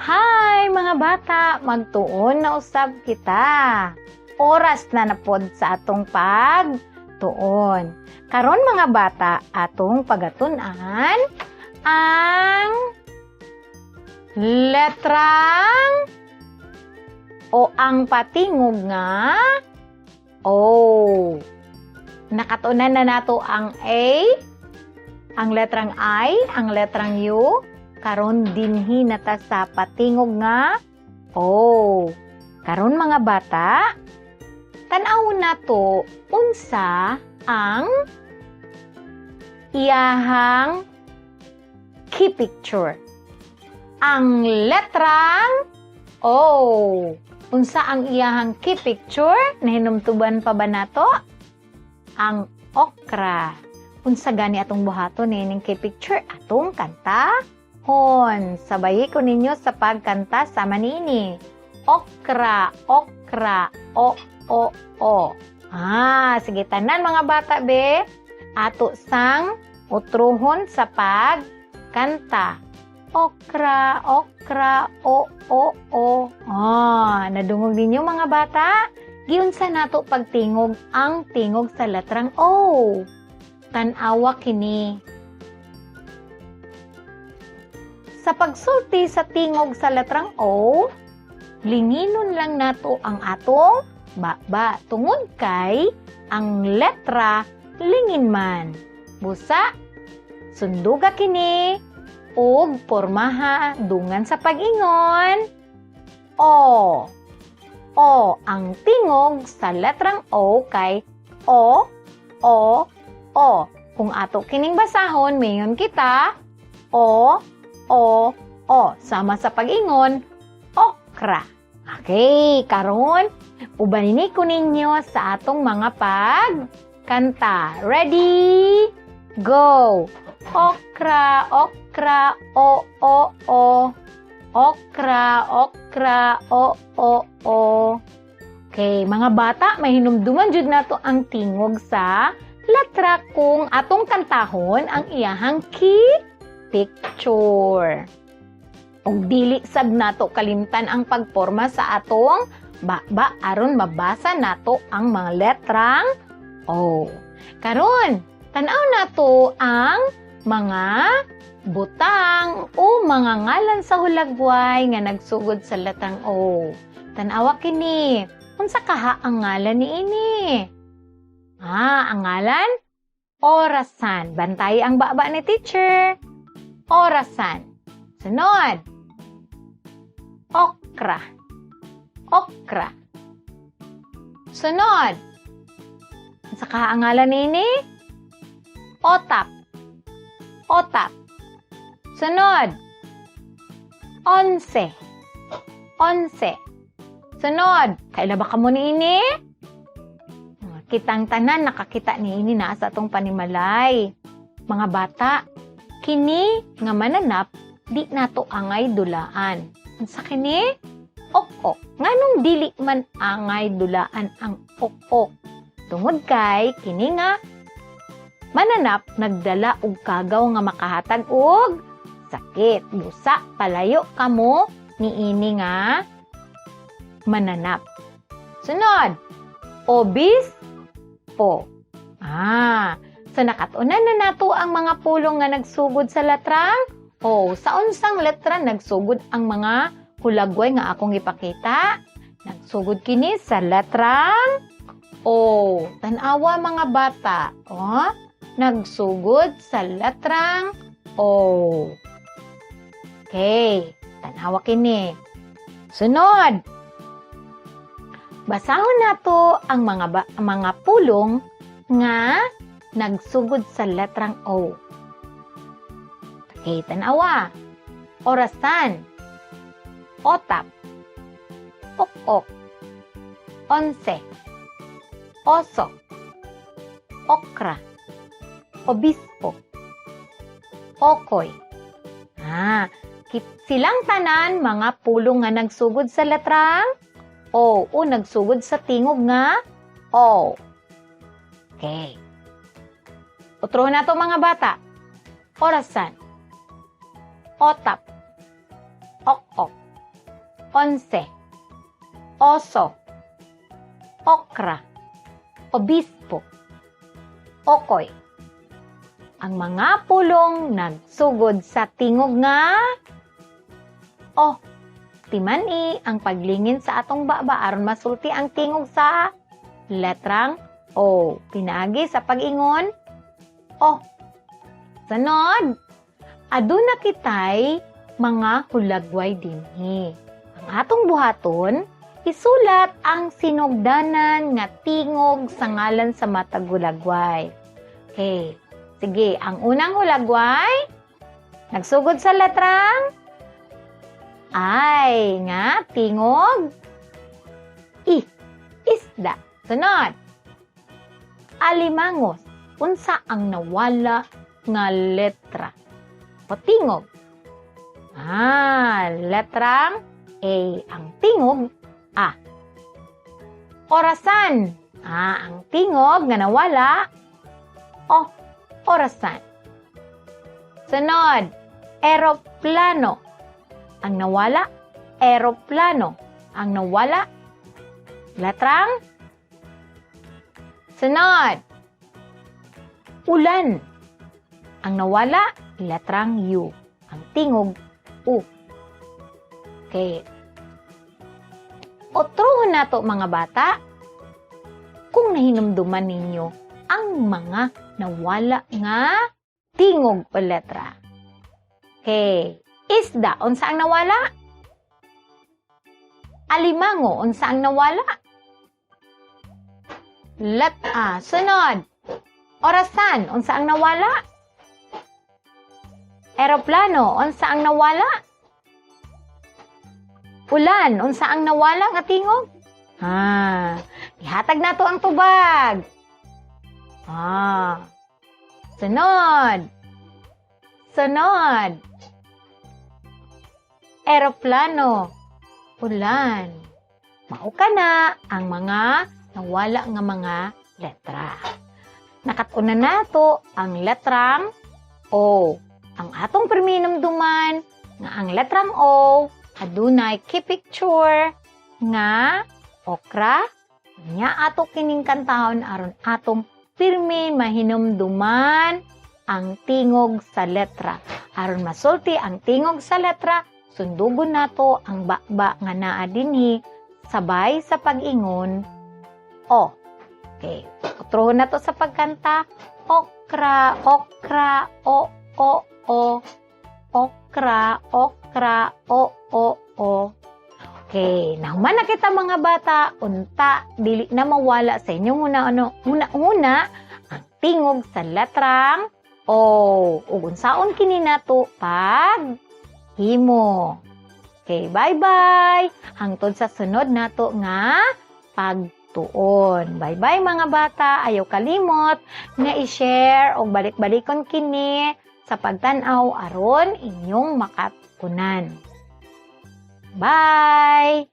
Hi, mga bata, magtuon na usab kita. Oras na napod sa atong pagtuon. Karon, mga bata, atong pagatun-an ang letrang o ang patingog nga O. Nakatunan na nato ang A, ang letrang I, ang letrang U. Karon dinhi na ta sa patingog nga O. Karon, mga bata, tan-awon nato unsa ang iyahang key picture. Ang letrang O. Unsa ang iyahang key picture? Nahinumtuban pa ba nato? Ang okra. Unsa gani atong buhaton niining key picture? Atong kantahon. Sabayi ko ninyo sa pagkanta sama niini. Okra, okra, o, o, o. Ah, sige, tanan mga bata be. Ato sang utruhon sa pagkanta. Okra, okra, o, o, o. Ah, nadungog ninyo, mga bata? Giunsa nato pagtingog ang tingog sa letrang O? Tan-awa kini. Sa pagsulti sa tingog sa letrang O, linginon lang nato ang atong baba tungod kay ang letra lingin man. Busa, sunduga kini ug pormaha dungan sa pag-ingon. O. O. Ang tingog sa letrang O kay O, O, O. Kung ato kining basahon, mayon kita O, O, O. Sama sa pag-ingon, okra. Okay, karon ubanin ko ninyo sa atong mga pagkanta. Ready? Go! Okra, okra, o, o, o. Okra, okra, o, o, o. Okay, mga bata, may hinumduman jud nato ang tingog sa letra kung atong kantahon ang iyahang key picture. Ug dili sab nato kalimtan ang pagporma sa atong baba aron mabasa nato ang mga letrang O. Karon, tan-aw nato ang mga butang o mga ngalan sa hulagway nga nagsugod sa letrang O. Tan-awa kini. Unsa kaha ang ngalan niini? Ah, ang ngalan? Orasan. Bantay ang baba ni teacher. Orasan. Sunod. Okra. Okra. Sunod. Unsa kaha ang ngalan niini? Otap. Otap. Sunod. 11. 11. Sunod. Kaila ba kamo niini? Kitang tanan nakakita niini naa sa atong panimalay. Mga bata, kini nga mananap di nato angay dulaan. Unsa kini? Ok-ok. Nganong dili man angay dulaan ang ok-ok? Tungod kay kini nga mananap nagdala og kagaw nga makahatag og sakit. Busa palayo kamo niini nga mananap. Sunod, obispo. Ah, so nakatunan na nato ang mga pulong nga nagsugod sa letrang O. Sa unsang letra nagsugod ang mga hulagway nga akong ipakita? Nagsugod kini sa letrang O. Tanawa, mga bata. O, nagsugod sa letrang O. Okay, tanawa kini. Sunod. Basahon nato ang mga pulong nga nagsugod sa letrang O. Okay, tanawa. Orasan. Otap. Ok-ok. 11. Oso. Okra. Obispo. Okoy. Ah, silang tanan mga pulong nga nagsugod sa letrang O o nagsugod sa tingog nga O. Okay. Utro na to, mga bata. Orasan. Otap. Ok-ok. Onse, oso, okra, obispo, okoy. Ang mga pulong nagsugod sa tingog nga O. Timan-i ang paglingin sa atong baba aron masulti ang tingog sa letrang O. Pinaagi sa pag-ingon O. Sunod, aduna kitay mga hulagway dinhi. Ang atong buhaton, isulat ang sinugdanan nga tingog sa ngalan sa matag hulagway. Okay. Sige, ang unang hulagway, nagsugod sa letrang I nga tingog I. Isda. Sunod. Alimangos. Unsa ang nawala nga letra o tingog? Letrang A. Ang tingog A. Orasan. Ang tingog nga nawala O. Orasan. Sunod, eroplano. Ang nawala, eroplano. Ang nawala, letrang. Sunod, ulan. Ang nawala, letrang U. Ang tingog, U. Okay. Otrohon nato, mga bata, kung nahinumduman ninyo ang mga nawala nga tingog o letra. Okay. Isda, unsa ang nawala? Alimango, unsa ang nawala? Sunod. Orasan, unsa ang nawala? Eroplano, unsa ang nawala? Ulan, unsa ang nawala nga tingog? Ihatag nato ang tubag. Sunod. Sunod. Eroplano. Ulan. Mao kana ang mga nawala nga mga letra. Nakat-unan nato ang letrang O. Ang atong perminumduman nga ang letrang O adunay key picture nga okra nya. Ato kining kantahon aron atong pirmi mahinumduman ang tingog sa letra. Aron masulti ang tingog sa letra, sundugon nato ang baba nga naa dinhi sabay sa pag-ingon O. Okay. Otrohon nato sa pagkanta. Okra, okra, o, o, o. Okra, okra, o, o, o. Okay, nahuman na kita, mga bata, unta dili na mawala sa inyong una ano, una-una ang tingog sa letrang O. Ug unsaon kini nato pag himo. Okay, bye-bye. Hangtod sa sunod nato nga pagtuon. Bye-bye, mga bata. Ayaw kalimot nga i-share o balik-balikon kini sa pagtan-aw aron inyong makatunan. Bye!